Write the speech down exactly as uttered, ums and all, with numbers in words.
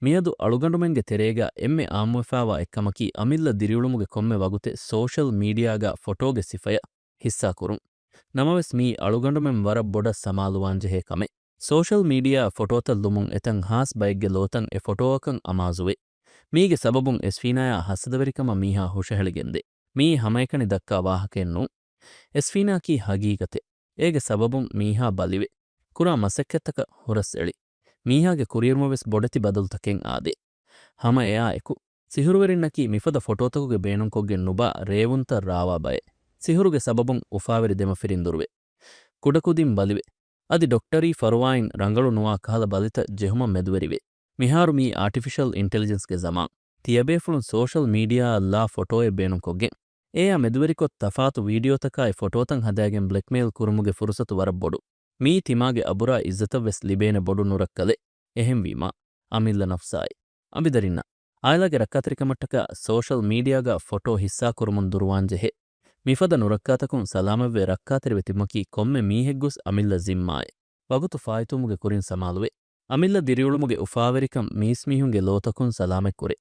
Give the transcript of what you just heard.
މިއަދު އަޅުގަނޑުމެންގެ ތެރޭގަ އެންމެ އާއްމުވެފާވާ އެއްކަމަކީ އަމިއްލަ ދިރިއުޅުމުގެ ކޮންމެ ވަގުތެއް ސޯޝަލް މީޑިއާގަ ފޮޓޯގެ ސިފަޔަށް ހިއްސާކުރުން. ނަމަވެސް މީ އަޅުގަނޑުމެން ވަރަށް ބޮޑަށް ސަމާލުވާންޖެހޭ ކަމެއް. ސޯޝަލް މީޑިއާ ފޮޓޯތައް ލުމުން އެތަން ހާސް ބައެއްގެ ލޯތައް އެ ފޮޓޯއަކަށް އަމާޒުވޭ. މީގެ ސަބަބުން އެސްފީނާޔާ ހަސަދަވެރިކަމަށް މީހާ ހުށަހެޅިގެންދޭ. މީ ހަމައެކަނި ދައްކާ ވާހަކައެއް ނޫން. އެސްފީނާއަކީ ހަގީގަތެއް. އޭގެ ސަބަބުން މީހާ ބަލިވެ، ކުރާ މަސައްކަތްތަކަށް ހުރަސްއެޅި. މީހާގެ ކުރިއެރުމަށް ވެސް ބޮޑެތި ބަދަލުތަކެއް އާދޭ. ހަމަ އެއާ އެކު، ސިހުރުވެރިންނަކީ މިފަދަ ފޮޓޯތަކުގެ ބޭނުންކޮށްގެން ނުބާ ރޭވުންތައް ރާވާ ބައެއް. ސިހުރުގެ ސަބަބުން އުފާވެރި ދެމަފިރިން ދުރުވެ، ކުޑަކުދިން ބަލިވެ، އަދި ޑޮކްޓަރީ ފަރުވާއިން ރަނގަޅު ނުވާ ކަހަލަ ބަލިތައް ޖެހުމަށް މެދުވެރިވޭ. މިހާރު މީ އާޓިފިޝަލް އިންޓެލިޖެންސްގެ ޒަމާން. ތިޔަބޭފުޅުން ސޯޝަލް މީޑިއާއަށް ލާ ފޮޓޯއެއް ބޭނުންކޮށްގެން، އެއާ މެދުވެރިކޮށް ތަފާތު ވީޑިއޯތަކާއި ފޮޓޯތައް ހަދާގެން ބްލެކްމެއިލް ކުރުމުގެ ފުރުސަތު ވަރަށް ބޮޑު. މީ ތިމާގެ އަބުރާ އިއްޒަތަށް ވެސް ލިބޭނެ ބޮޑު ނުރައްކަލެއް. އެހެންވީމާ، އަމިއްލަ ނަފްސާއި އަނބިދަރިންނަށް އާއިލާގެ ރައްކާތެރިކަމަށްޓަކާ ސޯޝަލް މީޑިއާގަ ފޮޓޯ ހިއްސާކުރުމުން ދުރުވާންޖެހޭ. މިފަދަ ނުރައްކާތަކުން ސަލާމަތްވެ ރައްކާތެރިވެ ތިބުމަކީ ކޮންމެ މީހެއްގަސް އަމިއްލަ ޒިންމާއެއް. ވަގުތު ފާއިތުވުމުގެ ކުރިން ސަމާލުވެ، އަމިއްލަ ދިރިއުޅުމުގެ އުފާވެރިކަން މީސްމީހުންގެ ލޯތަކުން ސަލާމަތްކުރޭ.